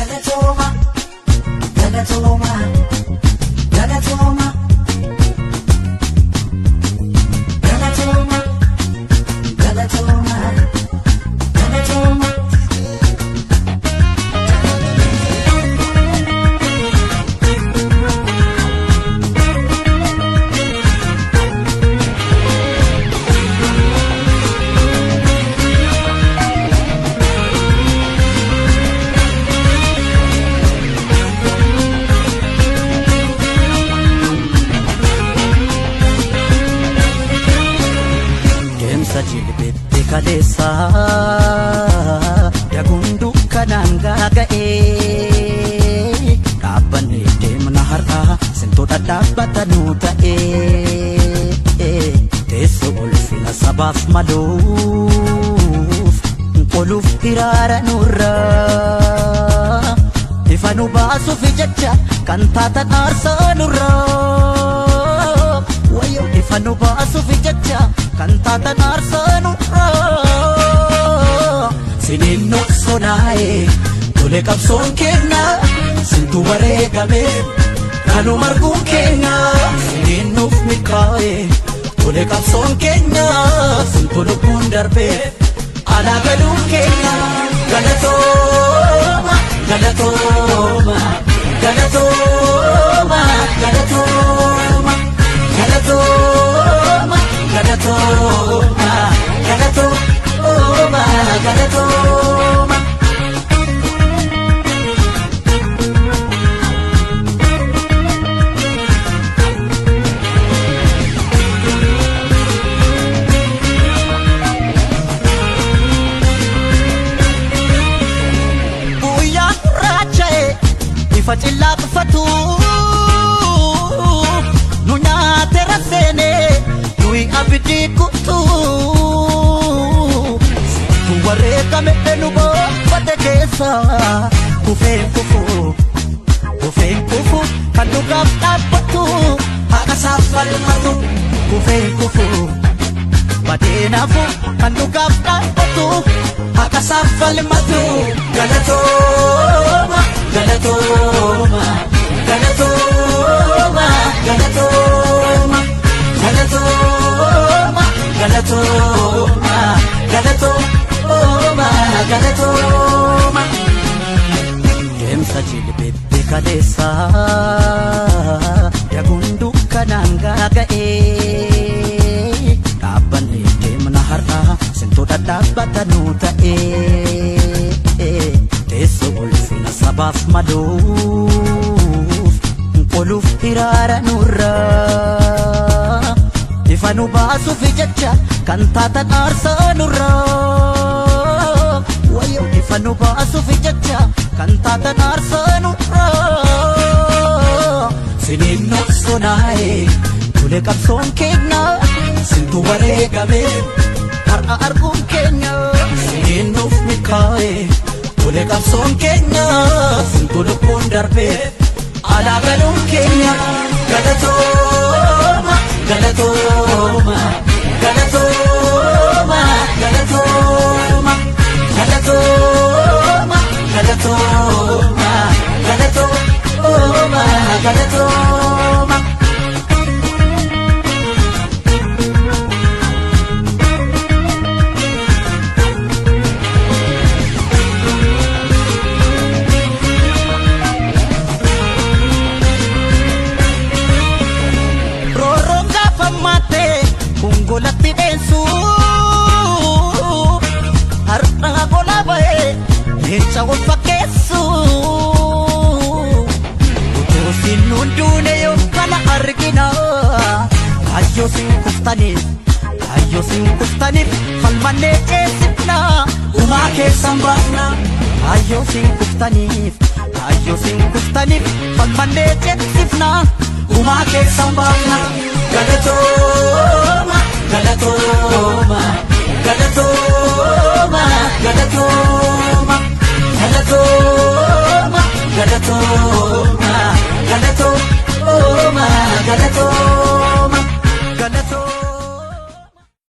Galatooma, galatooma, galatooma. Galatooma, galatooma, galatooma. Deemsa jilbeetti kaleessa daguun dukkanaan gaaga'ee dhaabbanne deemna har'a sintoota dhaabbata nuu ta'ee teessoo ulfina sabaaf maluuf qoluuf hiraara nurraa ifa nu baasuuf jecha kan taatan aarsaa nurraa wayyoo ifa nu baasuuf jecha kan taatan aarsaa nurraa siniin nu sonaa'e tole qabsoon kenna sintu wareegame kanu marguun keenya siniin nuuf milkaa'e tole qabsoon keenya sintu lubbuun darbe alaa galuun keenya galatooma galatooma galatooma galatooma galatooma galatooma galatooma galatooma. Guyyaa gurraacha'e ifa cillaa qufatu nu nyaate raseene nuyi abidii kutu tu wareegame nu boonfate keessa kufeen kufu kufeen kufu kan dhugaaf dhaabbatu haqa isaaf falmatu kufeen kufu badeenaafu kan dhugaaf dhaabbatu haqa isaaf falmatu galatooma galatooma galatooma galatooma galatooma galatooma galatooma galatooma. Deemsa jilbeetti kaleessa daguun dukkanaan gaaga'ee dhaabbanne deemna har'a sintoota dhaabbata nuu ta'ee teessoo ulfina sabaaf maluuf qoluuf hiraara nurraa ifa nu baasuuf jecha kan taatan aarsaa nurraa wayyoo ifa nu baasuuf jecha kan taatan aarsaa nurraa siniin nu sonaa'e tole qabsoon keenya sintu wareegame har'a arguun keenya siniin nuuf milkaa'e tole qabsoon keenya sintu lubbuun darbe alaa galuun keenya galatooma galatooma galatooma galatooma galatooma galatooma galatooma galatooma. Roorroon gaafa maattee kungolatti dheensu har'a gola ba'ee leenca wal fakkeessu. Utuu siin nuun duune yoo kana argina kaayyoo siin kuftaniif kaayyoo siin kuftaniif falmannee ceesifna gumaa keessan baafna kaayyoo siin kuftaniif kaayyoo siin kuftaniif falmannee ceesifna gumaa keessan baafna galatooma galatooma